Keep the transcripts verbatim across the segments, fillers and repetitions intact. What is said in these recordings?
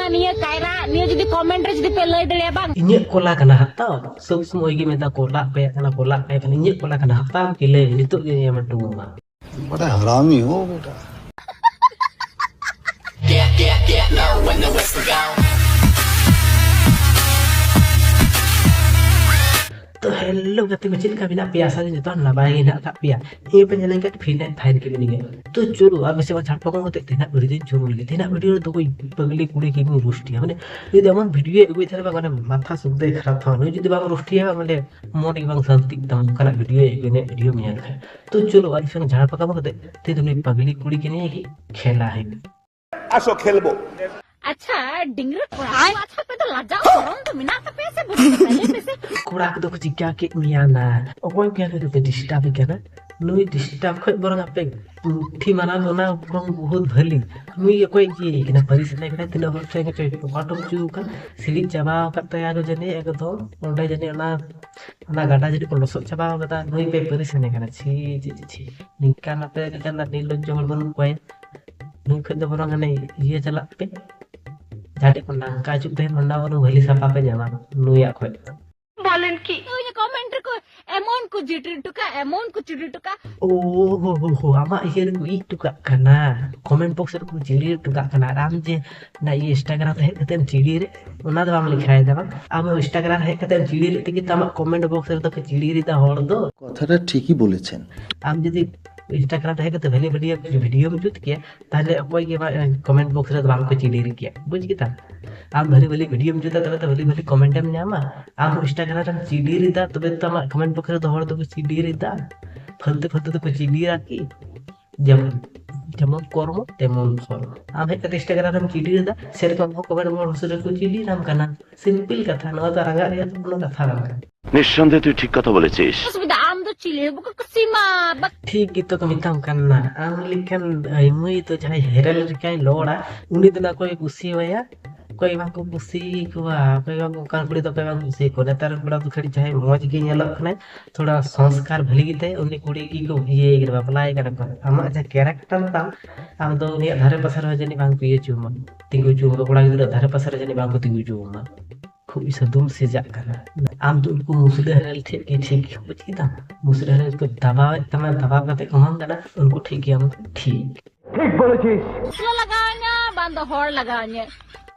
ᱱᱤᱭᱟᱹ ᱠᱟᱭᱨᱟ, ᱱᱤᱭᱟᱹ ᱡᱩᱫᱤ comment ᱨᱮ ᱡᱩᱫᱤ ᱯᱮ ᱞᱟᱹᱭ ᱫᱟᱲᱮᱭᱟᱜᱼᱟ ᱵᱟᱝ᱾ ᱤᱧᱟᱹᱜ ᱠᱚᱞᱟ ᱠᱟᱱᱟ ᱦᱟᱛᱟᱣ, ᱥᱚᱵ ᱥᱚᱢᱚᱭ ᱜᱮ ᱢᱮᱱᱫᱟ ᱠᱚᱞᱟ ᱯᱮ ᱠᱟᱱᱟ, ᱠᱚᱞᱟ ᱯᱮ ᱠᱟᱱᱟ, ᱤᱧᱟᱹᱜ ᱠᱚᱞᱟ ᱠᱟᱱᱟ ᱦᱟᱛᱟᱣ ᱠᱤ ᱞᱟᱹᱭ ᱢᱮ, ᱱᱤᱛᱚᱜ ᱜᱮ ᱮᱢ ᱦᱚᱴᱚ ᱟᱢᱟ᱾ बड़ा हरामी हो बेटा। ᱛᱚ ᱦᱮᱞᱳ ᱜᱟᱛᱮ ᱠᱚ, ᱪᱮᱫ ᱞᱮᱠᱟ ᱢᱮᱱᱟᱜ ᱯᱮᱭᱟ? ᱟᱥᱟ ᱫᱚ ᱡᱚᱛᱚ ᱦᱚᱲ ᱱᱟᱯᱟᱭ ᱜᱮ ᱦᱮᱱᱟᱜ ᱟᱠᱟᱫ ᱯᱮᱭᱟ᱾ ᱤᱧ ᱯᱮ ᱧᱮᱞ ᱠᱟᱫ ᱯᱷᱤᱱ ᱮᱱᱰ ᱯᱷᱟᱭᱤᱱ ᱜᱮ ᱢᱤᱱᱟᱹᱧᱟ᱾ ᱛᱚ ᱪᱚᱞᱚ ᱟᱨ ᱵᱮᱥᱤ ᱵᱟᱝ ᱡᱷᱟᱲ ᱯᱟᱠᱚᱢ ᱠᱟᱛᱮ ᱛᱮᱦᱮᱧᱟᱜ ᱵᱷᱤᱰᱤᱭᱳ ᱫᱚᱧ ᱥᱩᱨᱩ ᱞᱮᱜᱮ᱾ ᱛᱮᱦᱮᱧᱟᱜ ᱵᱷᱤᱰᱤᱭᱳ ᱨᱮᱫᱚ ᱠᱚ ᱯᱟᱜᱽᱞᱤ ᱠᱩᱲᱤ ᱠᱤᱱ ᱨᱳᱥᱴᱤᱭᱟ, ᱢᱟᱱᱮ ᱡᱩᱫᱤ ᱮᱢᱚᱱ ᱵᱷᱤᱰᱤᱭᱳ ᱟᱹᱜᱩᱭ ᱛᱟᱦᱚᱞᱮ ᱵᱟᱝ, ᱢᱟᱱᱮ ᱢᱟᱛᱷᱟ ᱥᱩᱫᱷᱟᱹᱭ ᱠᱷᱟᱨᱟᱯ ᱛᱟᱢᱟ᱾ ᱱᱩᱭ ᱡᱩᱫᱤ ᱵᱟᱝ ᱨᱳᱥᱴᱤᱭᱟ ᱵᱟᱝ, ᱢᱟᱱᱮ ᱢᱚᱱ ᱜᱮ ᱵᱟᱝ ᱥᱟᱱᱛᱤᱜ ᱛᱟᱢᱟ ᱚᱱᱠᱟᱱᱟᱜ ᱵᱷᱤᱰᱤᱭᱳ ᱟᱹᱜᱩᱭ ᱢᱮ, ᱵᱷᱤᱰᱤᱭᱳᱢ ᱧᱮᱞ ᱠᱷᱟᱱ᱾ ᱛᱚ ᱪᱚᱞᱚ ᱟᱨ ᱵᱮᱥᱤ ᱵᱟᱝ ᱡᱷᱟᱲ ᱯᱟᱠᱟᱢ ᱠᱟᱛᱮ ᱛᱮᱦᱮᱧ ᱫᱚ ᱱᱩᱭ ᱯᱟᱜᱽᱞᱤ ᱠᱩᱲᱤ ᱠᱤᱱ ᱱᱤᱭᱮ ᱜᱮ ᱠᱷᱮᱞᱟ ᱦᱩᱭᱩᱜᱼᱟ᱾ ᱟᱥᱚ ᱠᱷᱮᱞᱵᱚ᱾ ᱟᱪᱪᱷᱟ, ᱰᱤᱝᱨᱟᱹ ᱠᱚᱲᱟ ᱠᱚ, ᱟᱪᱪᱷᱟ, ᱟᱯᱮ ᱫᱚ ᱞᱟᱡᱟᱣ ᱥᱚᱨᱚᱢ ᱫᱚ ᱢᱮᱱᱟᱜ ᱛᱟᱯᱮᱭᱟ ᱥᱮ ᱵᱟᱹᱱᱩᱜ ᱛᱟᱯᱮᱭᱟ? ᱞᱟᱹᱭ ᱯᱮᱥᱮ᱾ ᱠᱚᱲᱟ ᱠᱚᱫᱚ ᱠᱚ ᱪᱤᱠᱟ ᱠᱮᱫ ᱢᱮᱭᱟ ᱱᱟ? ᱚᱠᱚᱭ ᱯᱮ ᱱᱩᱭ ᱫᱚᱯᱮ ᱰᱤᱥᱴᱟᱵ ᱮ ᱠᱟᱱᱟ? ᱱᱩᱭ ᱰᱤᱥᱴᱟᱵ ᱠᱷᱚᱡ ᱵᱚᱨᱚᱝ ᱟᱯᱮ ᱯᱩᱛᱷᱤ ᱢᱟᱨᱟᱝ ᱚᱱᱟ ᱵᱚᱨᱚᱝ ᱵᱚᱦᱩᱛ ᱵᱷᱟᱹᱞᱤ᱾ ᱱᱩᱭ ᱚᱠᱚᱭ ᱤᱭᱟᱹ ᱠᱟᱱᱟ? ᱯᱟᱹᱨᱤᱥ ᱮᱱᱮᱡ ᱠᱟᱱᱟ, ᱛᱤᱱᱟᱹᱜ ᱦᱚᱲ ᱴᱷᱮᱱ ᱠᱚᱪᱚᱭ ᱴᱚᱯᱟᱴᱚᱯ ᱦᱚᱪᱚ ᱟᱠᱟᱱ, ᱥᱤᱲᱤᱡ ᱪᱟᱵᱟ ᱟᱠᱟᱫ ᱛᱟᱭᱟ ᱟᱨᱚ ᱡᱟᱹᱱᱤᱡ ᱮᱠᱫᱚᱢ᱾ ᱚᱸᱰᱮ ᱡᱟᱹᱱᱤᱡ ᱚᱱᱟ, ᱚᱱᱟ ᱜᱟᱰᱟ ᱡᱟᱹᱱᱤᱡ ᱠᱚ ᱞᱚᱥᱚᱫ ᱪᱟᱵᱟ ᱟᱠᱟᱫᱟ᱾ ᱱᱩᱭ ᱯᱮ ᱯᱟᱹᱨᱤᱥ ᱮᱱᱮᱡ ᱠᱟᱱᱟ᱾ ᱪᱷᱤ, ᱪᱷᱤ, ᱪᱷᱤ, ᱪᱷᱤ᱾ ᱱᱤᱝᱠᱟᱱ ᱟᱯᱮ ᱞᱮᱠᱟᱱ ᱱᱤᱨᱞᱚᱡᱡᱚ ᱦᱚᱲ ᱵᱟᱹᱱᱩᱜ ᱠᱚᱣᱟ᱾ ᱱᱩᱭ ᱠᱷᱚᱡ ᱫᱚ ᱵᱚᱨᱚᱝ ᱦᱟᱱᱮ ᱤᱭᱟᱹ ᱪᱟᱞᱟᱜ ᱯᱮ, ᱡᱟᱦᱟᱸ ᱴᱷᱮᱡ ᱠᱚ ᱱᱟᱝᱠᱟ ᱦᱚᱪᱚᱜ ᱛᱟᱦᱮᱱ, ᱚᱱᱟ ᱵᱚᱨᱚᱝ ᱵᱷᱟᱹᱞᱤ ᱥᱟᱯᱷᱟ ᱯᱮ ᱧᱟᱢᱟ ᱱᱩᱭᱟᱜ ᱠᱷᱚᱡ ᱫᱚ᱾ ᱵᱚᱞᱮᱱ ᱠᱤ? ᱤᱧ ᱠᱚᱢᱮᱱᱴ ᱨᱮᱠᱚ ᱮᱢᱚᱱ ᱠᱚ ᱡᱤᱴᱤ ᱦᱚᱴᱚ ᱠᱟᱜ, ᱮᱢᱚᱱ ᱠᱚ ᱡᱤᱴᱤ ᱦᱚᱴᱚ ᱠᱟᱜ᱾ ᱳ ᱦᱳ ᱦᱳ ᱦᱳ, ᱟᱢᱟᱜ ᱤᱭᱟᱹ ᱨᱮᱠᱚ ᱤᱡ ᱦᱚᱴᱚ ᱠᱟᱜ ᱠᱟᱱᱟ, ᱠᱚᱢᱮᱱᱴ ᱵᱚᱠᱥ ᱨᱮᱠᱚ ᱡᱤᱴᱤ ᱦᱚᱴᱚ ᱠᱟᱜ ᱠᱟᱱᱟ᱾ ᱟᱨ ᱟᱢ ᱡᱮ ᱚᱱᱟ ᱤᱭᱟᱹ ᱤᱱᱥᱴᱟᱜᱨᱟᱢ ᱨᱮ ᱦᱮᱡ ᱠᱟᱛᱮᱢ ᱡᱤᱴᱤ ᱨᱮ, ᱚᱱᱟ ᱫᱚ ᱵᱟᱢ ᱞᱮᱠᱷᱟᱭᱮᱫᱟ ᱵᱟᱝ? ᱟᱢ ᱤᱱᱥᱴᱟᱜᱨᱟᱢ ᱨᱮ ᱦᱮᱡ ᱠᱟᱛᱮᱢ ᱡᱤᱴᱤ ᱨᱮ ᱛᱮᱜᱮ ᱛᱚ ᱟᱢᱟᱜ ᱠᱚᱢᱮᱱᱴ ᱵᱚᱠᱥ ᱨᱮᱫᱚ ᱠᱚ ᱡᱤᱴᱤ ᱨᱮᱫᱟ ᱦᱚᱲ ᱫᱚ᱾ কথাটা ঠিকই বলেছেন। ᱟᱢ ᱡᱩᱫᱤ ᱤᱱᱥᱴᱟᱜᱨᱟᱢ ᱨᱮ ᱦᱮᱡ ᱠᱟᱛᱮ ᱵᱷᱟᱹᱞᱤ ᱵᱷᱟᱹᱞᱤ ᱵᱷᱤᱰᱤᱭᱳᱢ ᱡᱩᱛ ᱠᱮᱭᱟ, ᱛᱟᱦᱞᱮ ᱚᱠᱚᱭ ᱜᱮ ᱵᱟᱝ ᱠᱚᱢᱮᱱᱴ ᱵᱚᱠᱥ ᱨᱮᱫᱚ ᱵᱟᱝ ᱠᱚ ᱡᱤᱴᱤ ᱠᱮᱭᱟ, ᱵᱩᱡᱽ ᱠᱮᱫᱟᱢ? ᱟᱢ ᱵᱷᱟᱹᱞᱤ ᱵᱷᱟᱹᱞᱤ ᱵᱷᱤᱰᱤᱭᱳᱢ ᱡᱩᱛᱟ, ᱛᱚᱵᱮ ᱛᱚ ᱵᱷᱟᱹᱞᱤ ᱵᱷᱟᱹᱞᱤ ᱠᱚᱢᱮᱱᱴ ᱮᱢ ᱧᱟᱢᱟ᱾ ᱟᱢ ᱤᱱᱥᱴᱟᱜᱨᱟᱢ ᱨᱮᱢ ᱡᱤᱴᱤ ᱨᱮᱫᱟ, ᱛᱚᱵᱮ ᱛᱚ ᱟᱢᱟᱜ ᱠᱚᱢᱮᱱᱴ ᱵᱚᱠᱥ ᱨᱮᱫᱚ ᱦᱚᱲ ᱫᱚᱠᱚ ᱡᱤᱴᱤ ᱨᱮᱫᱟ, ᱯᱷᱟᱹᱞᱛᱩ ᱯᱷᱟᱹᱞᱛᱩ ᱫᱚᱠᱚ ᱡᱤᱴᱤᱭᱟ ᱠᱤ? ᱡᱮᱢᱚᱱ, ᱡᱮᱢᱚᱱ ᱠᱚᱨᱢᱚ ᱛᱮᱢᱚᱱ ᱯᱷᱚᱞ᱾ ᱟᱢ ᱦᱮᱡ ᱠᱟᱛᱮ ᱤᱱᱥᱴᱟᱜᱨᱟᱢ ᱨᱮᱢ ᱡᱤᱴᱤ ᱨᱮᱫᱟ, ᱥᱮᱨᱚᱠᱚᱢ ᱦᱚᱸ ᱠᱚᱢᱮᱱᱴ ᱵᱚᱠᱥ ᱨᱮᱠᱚ ᱡᱤᱴᱤ ᱟᱢ ᱠᱟᱱᱟ᱾ ᱥᱤᱢᱯᱤᱞ ᱠᱟᱛᱷᱟ, ᱱᱚᱣᱟ ᱫᱚ ᱨᱟᱸᱜᱟᱜ ᱨᱮᱭᱟᱜ ᱫᱚ ᱠᱳᱱᱳ ᱠᱟᱛᱷᱟ ᱵᱟᱝ ᱠᱟᱱᱟ᱾ নিঃসন্দেহে তুই ঠিক কথা বলেছিস। ᱚᱥᱩᱵᱤᱫᱷᱟ, ᱟᱢ ᱫᱚ ᱪᱤᱞᱤ ᱦᱚᱸ ᱵᱟᱠᱚ ᱠᱩᱥᱤᱭᱟᱢᱟ᱾ ᱵᱟᱠ- ᱴᱷᱤᱠ ᱜᱮᱛᱚ ᱠᱚ ᱢᱮᱛᱟᱢ ᱠᱟᱱᱟ, ᱟᱢ ᱞᱮᱠᱟᱱ ᱟᱭᱢᱟᱹᱭ ᱫᱚ ᱡᱟᱦᱟᱸᱭ ᱦᱮᱨᱮᱞ ᱞᱮᱠᱟᱭ ᱞᱚᱲᱟ, ᱩᱱᱤ ᱫᱚ ᱚᱠᱚᱭ ᱠᱩᱥᱤᱣᱟᱭᱟ? ᱚᱠᱚᱭ ᱵᱟᱝ ᱠᱚ ᱠᱩᱥᱤᱭᱟᱠᱚᱣᱟ, ᱚᱠᱚᱭ ᱵᱟᱝ, ᱚᱱᱠᱟᱱ ᱠᱩᱲᱤ ᱫᱚ ᱚᱠᱚᱭ ᱵᱟᱝ ᱠᱚ ᱠᱩᱥᱤᱭᱟᱠᱚᱣᱟ᱾ ᱱᱮᱛᱟᱨ ᱨᱮᱱ ᱠᱚᱲᱟ ᱫᱚ ᱠᱷᱟᱹᱞᱤ ᱡᱟᱦᱟᱸᱭ ᱢᱚᱡᱽ ᱜᱮ ᱧᱮᱞᱚᱜ ᱠᱟᱱᱟᱭ, ᱛᱷᱚᱲᱟ ᱥᱚᱝᱥᱠᱟᱨ ᱵᱷᱟᱹᱞᱤ ᱜᱮᱛᱟᱭ, ᱩᱱᱤ ᱠᱩᱲᱤ ᱜᱮᱠᱚ ᱤᱭᱟᱹᱭ ᱠᱟᱱᱟ, ᱵᱟᱯᱞᱟᱭ ᱠᱟᱱᱟ ᱠᱚ᱾ ᱟᱢᱟᱜ ᱡᱟᱦᱟᱸ ᱠᱮᱨᱮᱠᱴᱟᱨ ᱛᱟᱢ, ᱟᱢ ᱫᱚ ᱩᱱᱤᱭᱟᱜ ᱫᱷᱟᱨᱮ ᱯᱟᱥᱮ ᱨᱮᱦᱚᱸ ᱡᱟᱹᱱᱤᱡ ᱵᱟᱝ ᱠᱚ ᱤᱭᱟᱹ ᱦᱚᱪᱚ ᱟᱢᱟ, ᱛᱤᱸᱜᱩ ᱦᱚᱪᱚ ᱟᱢᱟ, ᱠᱚᱲᱟ ᱜᱤᱫᱽᱨᱟᱹ ᱫᱷᱟᱨᱮ ᱯᱟᱥᱮ ᱨᱮ ᱡᱟᱹᱱᱤᱡ ᱵᱟᱝ ᱠᱚ ᱛᱤᱸᱜᱩ ᱦᱚᱪᱚ ᱟᱢᱟ᱾ ᱠᱷᱩᱵ ᱥᱟᱹᱫᱩᱢ ᱥᱮᱡᱟᱜ ᱠᱟᱱᱟ᱾ ᱟᱢ ᱫᱚ ᱩᱱᱠᱩ ᱢᱩᱥᱞᱟᱹ ᱦᱮᱨᱮᱞ ᱴᱷᱮᱡ ᱜᱮ ᱴᱷᱤᱠ, ᱵᱩᱡ ᱠᱮᱫᱟᱢ? ᱢᱩᱥᱞᱟᱹ ᱦᱮᱨᱮᱞ ᱠᱚ ᱫᱟᱵᱟᱣᱮᱫ ᱛᱟᱢᱟ, ᱫᱟᱵᱟᱣ ᱠᱟᱛᱮ ᱠᱚ ᱮᱢᱟᱢ ᱠᱟᱱᱟ, ᱩᱱᱠᱩ ᱴᱷᱤᱠ ᱜᱮ ᱟᱢ ᱫᱚ ᱴᱷᱤᱠ᱾ ᱴᱷᱤᱠ ᱵᱚᱞᱮᱪᱤᱥ᱾ ᱢᱩᱥᱞᱟᱹ ᱞᱟᱜᱟᱣᱤᱧᱟ ᱵᱟᱝ ᱫᱚ ᱦᱚᱲ ᱞᱟᱜᱟᱣᱤᱧᱟ᱾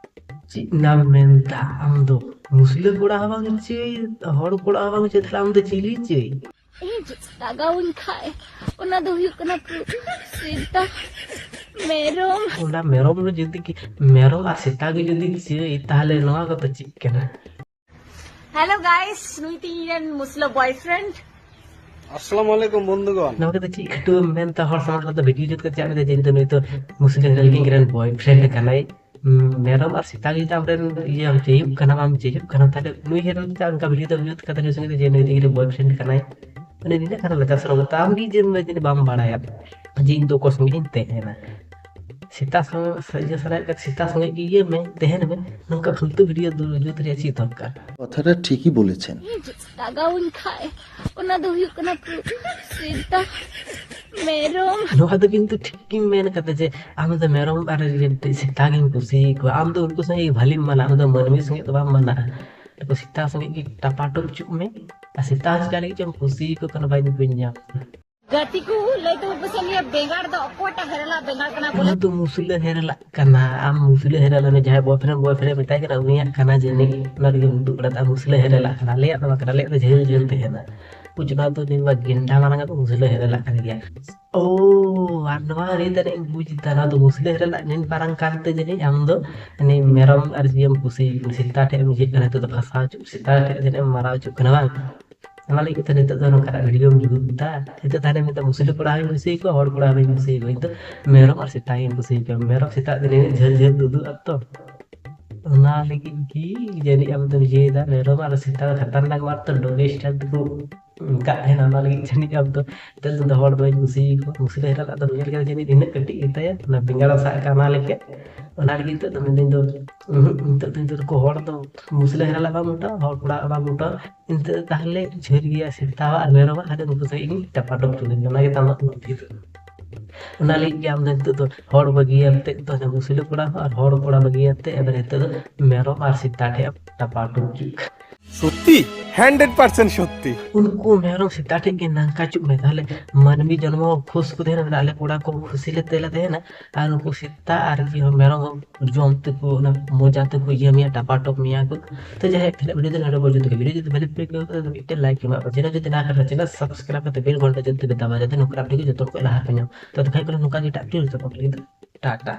ᱪᱮᱫ ᱮᱢ ᱢᱮᱱᱫᱟ ᱟᱢ ᱫᱚ? ᱢᱩᱥᱞᱟᱹ ᱠᱚᱲᱟ ᱦᱚᱸ ᱵᱟᱝ ᱪᱟᱹᱭ, ᱦᱚᱲ ᱠᱚᱲᱟ ᱦᱚᱸ ᱵᱟᱝ ᱪᱟᱹᱭ, ᱛᱟᱦᱞᱮ ᱟᱢ ᱫᱚ ᱪᱤᱞᱤ ᱪᱟᱹᱭ? ᱤᱧ ᱞᱟᱜᱟᱣᱤᱧ ᱠᱷᱟᱡ, ᱚᱱᱟ ᱫᱚ ᱦᱩᱭᱩᱜ ᱠᱟᱱᱟ ᱥᱮᱛᱟ, ᱢᱮᱨᱚᱢ᱾ ᱚᱱᱟ ᱢᱮᱨᱚᱢ ᱨᱮ ᱡᱩᱫᱤ ᱠᱤ, ᱢᱮᱨᱚᱢ ᱟᱨ ᱥᱮᱛᱟ ᱜᱮ ᱡᱩᱫᱤ ᱪᱟᱹᱭ, ᱛᱟᱦᱞᱮ ᱱᱚᱣᱟ ᱠᱚᱫᱚ ᱪᱮᱫ ᱠᱟᱱᱟ? ᱦᱮᱞᱳ ᱜᱟᱭᱥ, ᱱᱩᱭ ᱛᱤᱧ ᱨᱮᱱ ᱢᱩᱥᱞᱟᱹ ᱵᱚᱭᱯᱷᱨᱮᱱᱰ᱾ ᱟᱥᱥᱟᱞᱟᱢᱩ ᱟᱞᱟᱭᱠᱩᱢ ᱵᱚᱱᱫᱷᱩᱜᱚᱱ᱾ ᱱᱚᱣᱟ ᱠᱚᱫᱚ ᱪᱮᱫ ᱠᱷᱟᱹᱴᱩᱣᱟᱹ ᱢᱮᱱᱛᱮ ᱦᱚᱲ ᱥᱟᱢᱟᱝ ᱨᱮᱫᱚ ᱵᱷᱤᱰᱤᱭᱳ ᱡᱩᱛ ᱠᱟᱛᱮ ᱪᱮᱫ ᱢᱮᱱᱫᱟ ᱡᱮ ᱤᱧ ᱫᱚ ᱱᱩᱭ ᱫᱚ ᱢᱩᱥᱞᱟᱹ ᱦᱮᱨᱮᱞ ᱜᱮᱝ ᱨᱮᱱ ᱵᱚᱭᱯᱷᱨᱮᱱᱰ ᱠᱟᱱᱟᱭ᱾ ᱩᱸ, ᱢᱮᱨᱚᱢ ᱟᱨ ᱥᱮᱛᱟ ᱜᱮ ᱡᱩᱫᱤ ᱟᱢᱨᱮᱱ ᱤᱭᱟᱹ ᱪᱟᱹᱭᱩᱜ ᱠᱟᱱᱟ, ᱵᱟᱢ ᱪᱟᱹᱭᱩᱜ ᱠᱟᱱᱟ, ᱛᱟᱦᱞᱮ ᱱᱩᱭ ᱦᱮᱨᱮᱞ ᱪᱮᱫᱟᱜ ᱚᱱᱠᱟ ᱵᱷᱤᱰᱤᱭᱳ ᱫᱚ ᱡᱩᱛ ᱠᱟᱛᱮ ᱱᱩᱭ ᱥᱚᱸᱜᱮ ᱫᱚ ᱡᱮ ᱱᱩᱭ ᱫᱚ ᱤᱧ ᱨᱮᱱ ᱵᱚᱭᱯᱷᱨᱮᱱᱰ ᱠᱟᱱᱟᱭ? ᱢᱟᱱᱮ ᱱᱤᱱᱟᱹᱜ ᱠᱷᱟᱨᱟᱯ ᱞᱟᱪᱟᱨ ᱥᱚᱨᱚᱢ ᱠᱟᱛᱷᱟ᱾ ᱟᱢ ᱜᱮ ᱡᱮ ᱢᱮ-, ᱡᱮ ᱵᱟᱢ ᱵᱟᱲᱟᱭᱟ ᱡᱮ ᱤᱧ ᱫᱚ ᱚᱠᱚᱭ ᱥᱚᱸᱜᱮ ᱤᱧ ᱛᱟᱦᱮᱱᱟ᱾ ᱥᱮᱛᱟ ᱥᱚᱸᱜᱮ, ᱥᱮ-, ᱤᱭᱟᱹ ᱥᱟᱱᱟᱭᱮᱫ ᱠᱟᱱ ᱥᱮᱛᱟ ᱥᱚᱸᱜᱮ ᱜᱮ ᱤᱭᱟᱹ ᱢᱮ, ᱛᱟᱦᱮᱱ ᱢᱮ᱾ ᱱᱚᱝᱠᱟ ᱯᱷᱟᱞᱛᱩ ᱵᱷᱤᱰᱤᱭᱳ ᱫᱩ-, ᱡᱩᱛ ᱨᱮᱭᱟᱜ ᱪᱮᱫ ᱫᱚᱨᱠᱟᱨ? কথাটা ঠিকই বলেছেন। ᱞᱟᱜᱟᱣᱤᱧ ᱠᱷᱟᱡ, ᱚᱱᱟ ᱫᱚ ᱦᱩᱭᱩᱜ ᱠᱟᱱᱟ ᱥᱮᱛᱟ, ᱢᱮᱨᱚᱢ᱾ ᱱᱚᱣᱟ ᱫᱚ ᱠᱤᱱᱛᱩ ᱴᱷᱤᱠ ᱜᱮᱢ ᱢᱮᱱ ᱠᱟᱫᱟ ᱡᱮ ᱟᱢ ᱫᱚ ᱢᱮᱨᱚᱢ ᱟᱨ ᱥᱮᱛᱟ ᱜᱮᱢ ᱠᱩᱥᱤᱭᱟᱠᱚᱣᱟ᱾ ᱟᱢ ᱫᱚ ᱩᱱᱠᱩ ᱥᱚᱸᱜᱮ ᱜᱮ ᱵᱷᱟᱹᱞᱤᱢ ᱢᱟᱱᱟᱣᱟ, ᱟᱢ ᱫᱚ ᱢᱟᱹᱱᱢᱤ ᱥᱚᱸᱜᱮ ᱫᱚ ᱵᱟᱢ ᱢᱟᱱᱟᱣᱟ᱾ ᱱᱩᱠᱩ ᱥᱮᱛᱟ ᱥᱚᱸᱜᱮ ᱜᱮ ᱴᱟᱯᱟᱴᱩᱯ ᱦᱚᱪᱚᱜ ᱢᱮ᱾ ᱟᱨ ᱥᱮᱛᱟ ᱪᱤᱠᱟ ᱞᱟᱹᱜᱤᱫ ᱪᱚᱢ ᱠᱩᱥᱤᱭᱟᱠᱚ ᱠᱟᱱᱟ, ᱵᱟᱹᱧ, ᱵᱟᱹᱧ ᱧᱟᱢ᱾ ᱜᱟᱛᱮ ᱠᱚ ᱞᱟᱹᱭ ᱛᱟᱵᱚ ᱯᱟᱥᱮ ᱱᱤᱭᱟᱹ ᱵᱮᱸᱜᱟᱲ ᱫᱚ ᱚᱠᱚᱭᱴᱟᱜ ᱦᱮᱨᱮᱞᱟᱜ ᱵᱮᱸᱜᱟᱲ ᱠᱟᱱᱟ ᱵᱚᱞᱮ? ᱩᱱᱤ ᱫᱚ ᱢᱩᱥᱞᱟᱹ ᱦᱮᱨᱮᱞᱟᱜ ᱠᱟᱱᱟ᱾ ᱟᱢ ᱢᱩᱥᱞᱟᱹ ᱦᱮᱨᱮᱞ, ᱩᱱᱤ ᱡᱟᱦᱟᱸᱭ boyfriend, boyfriend ᱢᱮᱛᱟᱭ ᱠᱟᱱᱟ, ᱩᱱᱤᱭᱟᱜ ᱠᱟᱱᱟ ᱡᱟᱹᱱᱤᱡ᱾ ᱚᱱᱟ ᱨᱮᱜᱮ ᱩᱫᱩᱜ ᱵᱟᱲᱟ ᱫᱟ, ᱢᱩᱥᱞᱟᱹ ᱦᱮᱨᱮᱞᱟᱜ ᱠᱟᱱᱟ᱾ ᱟᱞᱮᱭᱟᱜ ᱫᱚ ᱵᱟᱝ ᱠᱟᱱᱟ, ᱟᱞᱮᱭᱟᱜ ᱫᱚ ᱡᱷᱟᱹᱞ ᱡᱷᱟᱹᱞ ᱛᱟᱦᱮᱱᱟ᱾ ᱵᱩᱡᱽ, ᱚᱱᱟ ᱫᱚ ᱱᱤᱱ ᱢᱟ ᱜᱮᱱᱰᱟ ᱢᱟᱨᱟᱝ ᱟᱜ ᱫᱚ ᱢᱩᱥᱞᱟᱹ ᱦᱮᱨᱮᱞᱟᱜ ᱠᱟᱱ ᱜᱮᱭᱟ᱾ ᱳ, ᱟᱨ ᱱᱚᱣᱟ ᱨᱤᱛ ᱨᱮ ᱤᱧ ᱵᱩᱡᱽ ᱮᱫᱟ, ᱱᱚᱣᱟ ᱫᱚ ᱢᱩᱥᱞᱟᱹ ᱦᱮᱨᱮᱞᱟᱜ ᱱᱤᱱ ᱢᱟᱨᱟᱝ ᱠᱟᱱᱛᱮ ᱡᱟᱹᱱᱤᱡ ᱟᱢ ᱫᱚ ᱩᱱᱤ ᱢᱮᱨᱚᱢ ᱟᱨ ᱡᱤᱭᱟᱹᱢ ᱠᱩᱥᱤ, ᱥᱮᱛᱟ ᱴᱷᱮᱡ ᱮᱢ ᱤᱭᱟᱹᱜ ᱠᱟᱱᱟ, ᱱᱤᱛᱚᱜ ᱫᱚ ᱯᱷᱟᱸᱥᱟᱣ ᱦᱚᱪᱚ, ᱥᱮᱛᱟ ᱴᱷᱮᱡ ᱡᱟᱹᱱᱤᱡ ᱮᱢ ᱢᱟᱨᱟᱣ ᱦᱚᱪᱚᱜ ᱠᱟᱱᱟ ᱵᱟᱝ? ᱚᱱᱟ ᱞᱟᱹᱜᱤᱫ ᱛᱮ ᱱᱤᱛᱚᱜ ᱫᱚ ᱱᱚᱝᱠᱟᱱᱟᱜ ᱵᱷᱤᱰᱤᱭᱳᱢ ᱡᱩᱛ ᱮᱫᱟ᱾ ᱱᱤᱛᱚᱜ ᱛᱟᱦᱞᱮ ᱢᱮᱱᱫᱟ ᱢᱩᱥᱞᱟᱹ ᱠᱚᱲᱟ ᱦᱚᱸᱧ ᱠᱩᱥᱤᱭᱟᱠᱚᱣᱟ, ᱦᱚᱲ ᱠᱚᱲᱟ ᱦᱚᱸᱧ ᱠᱩᱥᱤᱭᱟᱠᱚᱣᱟ᱾ ᱤᱧ ᱫᱚ ᱢᱮᱨᱚᱢ ᱟᱨ ᱥᱮᱛᱟ ᱜᱤᱧ ᱠᱩᱥᱤᱭᱟᱠᱚᱣᱟ᱾ ᱢᱮᱨᱚᱢ ᱥᱮᱛᱟ ᱫᱚ ᱱᱤᱱᱟᱹᱜ ᱡᱷᱟᱹᱞ ᱡᱷᱟᱹᱞ ᱛᱩᱫᱩᱜ ᱟᱛᱚ, ᱚᱱᱟ ᱞᱟᱹᱜᱤᱫ ᱜᱮ ᱡᱟᱹᱱᱤᱡ ᱟᱢ ᱫᱚᱢ ᱤᱭᱟᱹᱭᱮᱫᱟ᱾ ᱢᱮᱨᱚᱢ ᱟᱨ ᱥᱮᱛᱟ ᱫᱚ ᱠᱷᱟᱛᱟᱨᱱᱟᱠ ᱢᱟᱨ ᱛᱚ, ᱰᱚᱜᱤ ᱥᱴᱟᱭᱤᱞ ᱛᱮᱠᱚ ᱠᱟᱜ ᱛᱟᱦᱮᱱᱟ᱾ ᱚᱱᱟ ᱞᱟᱹᱜᱤᱫ ᱡᱟᱹᱱᱤᱡ ᱟᱢ ᱫᱚ ᱱᱤᱛᱚᱜ ᱫᱚ ᱦᱚᱲ ᱵᱟᱹᱧ ᱠᱩᱥᱤᱭᱟᱠᱚ᱾ ᱢᱩᱥᱞᱟᱹ ᱦᱮᱨᱮᱞ ᱟᱜ ᱫᱚ ᱱᱤᱭᱟᱹ ᱞᱮᱠᱟ ᱡᱟᱹᱱᱤᱡ ᱤᱱᱟᱹᱜ ᱠᱟᱹᱴᱤᱡ ᱜᱮᱛᱟᱭᱟ, ᱚᱱᱟ ᱵᱮᱸᱜᱟᱲ ᱥᱟᱵ ᱠᱟᱜ ᱚᱱᱟ ᱞᱮᱠᱟ᱾ ᱚᱱᱟ ᱞᱟᱹᱜᱤᱫ ᱱᱤᱛᱚᱜ ᱫᱚ ᱢᱮᱱᱫᱟᱹᱧ ᱫᱚ, ᱩᱦᱩᱸ, ᱱᱤᱛᱚᱜ ᱫᱚ ᱱᱤᱛᱚᱜ ᱫᱚᱠᱚ ᱦᱚᱲ ᱫᱚ ᱢᱩᱥᱞᱟᱹ ᱦᱮᱨᱮᱞ ᱟᱜ ᱵᱟᱝ ᱢᱚᱴᱟᱜᱼᱟ, ᱦᱚᱲ ᱠᱚᱲᱟ ᱟᱜ ᱵᱟᱝ ᱢᱚᱴᱟᱜᱼᱟ᱾ ᱱᱤᱛᱚᱜ ᱫᱚ ᱛᱟᱦᱚᱞᱮ ᱡᱷᱟᱹᱨ ᱜᱮᱭᱟ ᱥᱮᱛᱟᱣᱟᱜ ᱟᱨ ᱢᱮᱨᱚᱢᱟᱜ, ᱛᱟᱦᱚᱞᱮ ᱱᱩᱠᱩ ᱥᱟᱹᱦᱤᱡ ᱜᱤᱧ ᱴᱟᱯᱟᱴᱚᱯ ᱦᱚᱪᱚ ᱞᱮᱱ ᱜᱮ᱾ ᱚᱱᱟ ᱜᱮ ᱛᱟᱢᱟᱜ ᱢᱚᱱᱮ ᱫᱚ᱾ ᱚᱱᱟ ᱞᱟᱹᱜᱤᱫ ᱜᱮ ᱟᱢ ᱫᱚ ᱱᱤᱛᱚᱜ ᱫᱚ ᱦᱚᱲ ᱵᱟᱹᱜᱤᱭᱟᱛᱮ ᱫᱚ ᱢᱩᱥᱞᱟᱹ ᱠᱚᱲᱟ ᱦᱚᱸ ᱟᱨ ᱦᱚᱲ ᱠᱚᱲᱟ ᱵᱟᱹᱜᱤᱭᱟᱛᱮ ᱮᱵᱟᱨ ᱱᱤᱛᱚᱜ ᱫᱚ ᱢᱮᱨᱚᱢ ᱟᱨ ᱥᱮᱛᱟ ᱴᱷᱮᱡ ᱮᱢ ᱴᱟᱯᱟᱴᱚᱯ ᱦᱚᱪᱚᱜ ᱠᱟᱱᱟ᱾ সত্যি? হান্ড্রেড পার্সেন্ট সত্যি? ᱩᱱᱠᱩ ᱢᱮᱨᱚᱢ ᱥᱮᱛᱟ ᱴᱷᱮᱡ ᱜᱮ ᱱᱟᱝᱠᱟ ᱪᱩᱜ ᱢᱮ᱾ ᱛᱟᱦᱚᱞᱮ ᱢᱟᱹᱱᱢᱤ ᱡᱚᱱᱢᱚ ᱠᱷᱩᱥ ᱠᱚ ᱛᱟᱦᱮᱱᱟ, ᱟᱞᱮ ᱠᱚᱲᱟ ᱠᱚ ᱠᱷᱩᱥᱤ ᱞᱮ ᱛᱮᱞᱮ ᱛᱟᱦᱮᱱᱟ, ᱟᱨ ᱩᱱᱠᱩ ᱥᱮᱛᱟ ᱟᱨ ᱤᱭᱟᱹ ᱢᱮᱨᱚᱢ ᱡᱚᱢ ᱛᱮᱠᱚ, ᱚᱱᱟ ᱢᱚᱡᱟ ᱛᱮᱠᱚ ᱤᱭᱟᱹ ᱢᱮᱭᱟ, ᱴᱟᱯᱟᱴᱚᱯ ᱢᱮᱭᱟ ᱠᱚ᱾ ᱛᱚ ᱡᱟᱦᱟᱸᱭ ᱛᱤᱱᱟᱹᱜ ᱵᱷᱤᱰᱤᱭᱳ ᱫᱚ ᱱᱚᱰᱮ ᱯᱚᱨᱡᱚᱱᱛᱚ ᱜᱮ᱾ ᱵᱷᱤᱰᱤᱭᱳ ᱡᱩᱫᱤ ᱵᱷᱟᱞᱮ ᱯᱮ ᱟᱹᱭᱠᱟᱹᱣ ᱠᱟᱫᱟ, ᱢᱤᱫᱴᱮᱱ ᱞᱟᱭᱤᱠ ᱮᱢᱟ ᱠᱚ᱾ ᱪᱮᱱᱮᱞ ᱡᱩᱫᱤ ᱱᱟᱣᱟ ᱠᱟᱱᱟ, ᱪᱮᱱᱮᱞ ᱥᱟᱵᱥᱠᱨᱟᱭᱤᱵ ᱠᱟᱛᱮ ᱵᱮᱞ ᱜᱷᱚᱱᱴᱟ ᱡᱟᱛᱮ ᱯᱮ ᱫᱟᱵᱟ, ᱡᱟᱛᱮ ᱱᱚᱝᱠᱟᱱ ᱟᱯᱰᱮᱴ ᱡᱚᱛᱚ ᱦᱚᱲ ᱠᱚ ᱞᱟᱦᱟ ᱯᱮ ᱧᱟᱢ᱾ ᱛᱚ ᱫᱮᱠᱷᱟᱡ ᱠᱟᱱᱟ ᱱᱚᱝᱠᱟ ᱜᱮ ᱮᱴᱟᱜ ᱵᱷᱤᱰᱤᱭᱳ ᱡᱚᱛᱚ ᱦᱚᱲ ᱞᱟᱹᱜᱤᱫ ᱫᱚ ᱴᱟᱴᱟ᱾